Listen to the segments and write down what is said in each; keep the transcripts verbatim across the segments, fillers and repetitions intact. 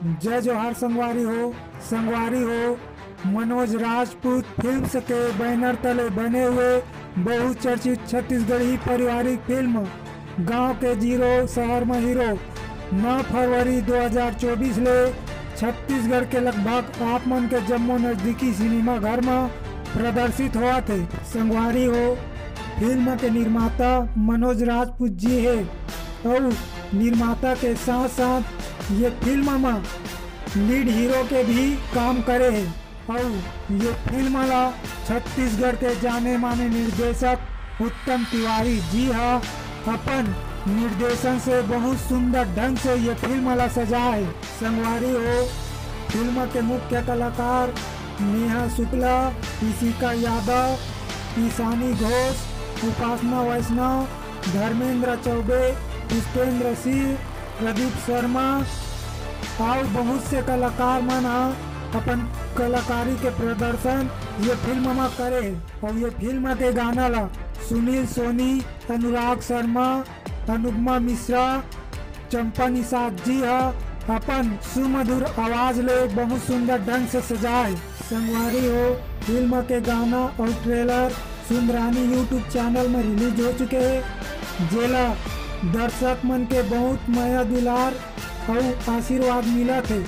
जय जोहार संगवारी हो। संगवारी हो, मनोज राजपूत फिल्म्स के बैनर तले बने हुए बहुचर्चित छत्तीसगढ़ी पारिवारिक फिल्म गांव के जीरो शहर म हीरो नौ फरवरी दो हज़ार चौबीस ले छत्तीसगढ़ के लगभग आप मन के जम्मो नजदीकी सिनेमा घर म प्रदर्शित होवत हे। संगवारी हो, फिल्म के निर्माता मनोज राजपूत जी हे अउ निर्माता के साथ साथ ये फिल्म म लीड हीरो के भी काम करे हे अउ ये फिल्म ला छत्तीसगढ़ के जाने माने निर्देशक उत्तम तिवारी जी हा अपन निर्देशन से बहुत सुंदर ढंग से ये फिल्म ला सजाए। संगवारी हो, फिल्म के मुख्य कलाकार नेहा शुक्ला, इशिका यादव, ईशानी घोष, उपासना वैष्णव, धर्मेंद्र चौबे, पुष्पेंद्र सिंह, प्रदीप शर्मा अउ बहुत से कलाकार मन ह अपन कलाकारी के प्रदर्शन ये फिल्म म करे हे। अउ ये फिल्म के गाना ला सुनील सोनी, अनुराग शर्मा, अनुपमा मिश्रा, चंपा निषाद जी ह अपन सुमधुर आवाज ले बहुत सुंदर ढंग से सजाए। संगवारी हो, फिल्म के गाना अउ ट्रेलर सुंदरानी YouTube चैनल में रिलीज हो चुके हे, जेला दर्शक मन के बहुत मया दुलार अउ आशीर्वाद मिलत हे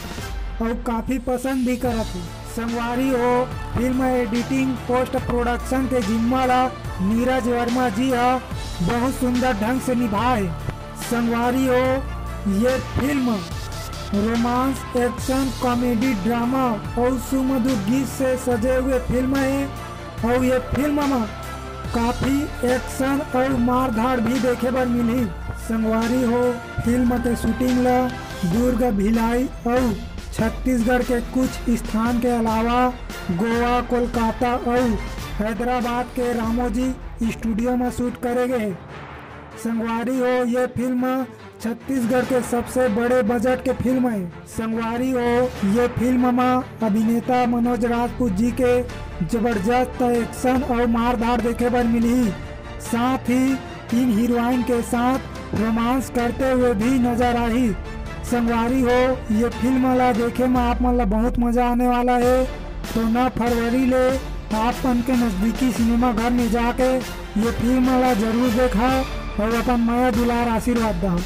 अउ काफी पसंद भी करत हे। संगवारी हो, फिल्म एडिटिंग पोस्ट प्रोडक्शन के जिम्मा ला नीरज वर्मा जी ह बहुत सुंदर ढंग से निभाए। संगवारी हो, ये film romance, action, comedy, drama अउ सुमधुर गीत से सजे हुए फिल्म हे अउ ये फिल्म म काफी एक्शन अउ मारधाड़ भी देखे बर मिलही। संगवारी हो, फिल्म के शूटिंग ला दुर्ग, भिलाई अउ छत्तीसगढ़ के कुछ स्थान के अलावा गोवा, कोलकाता अउ हैदराबाद के रामोजी स्टूडियो म शूट करे गे हे। संगवारी हो, ये फिल्म छत्तीसगढ़ के सबसे बड़े बजट के फिल्म हे। संगवारी हो, ये फिल्म म अभिनेता मनोज राजपूत जी के जबरदस्त एक्शन अउ मारधाड़ देखे बर मिलही। साथ ही तीन हीरोइन के साथ रोमांस करते हुए भी नजर आही। संगवारी हो, ये फिल्म ला देखे म आप मन ला बहुत मजा आने वाला हे। तो नौ फरवरी ले आप मन के नजदीकी सिनेमा घर में जाके ये फिल्म ला जरूर देखा अउ अपन मया दुलार आशीर्वाद दहा।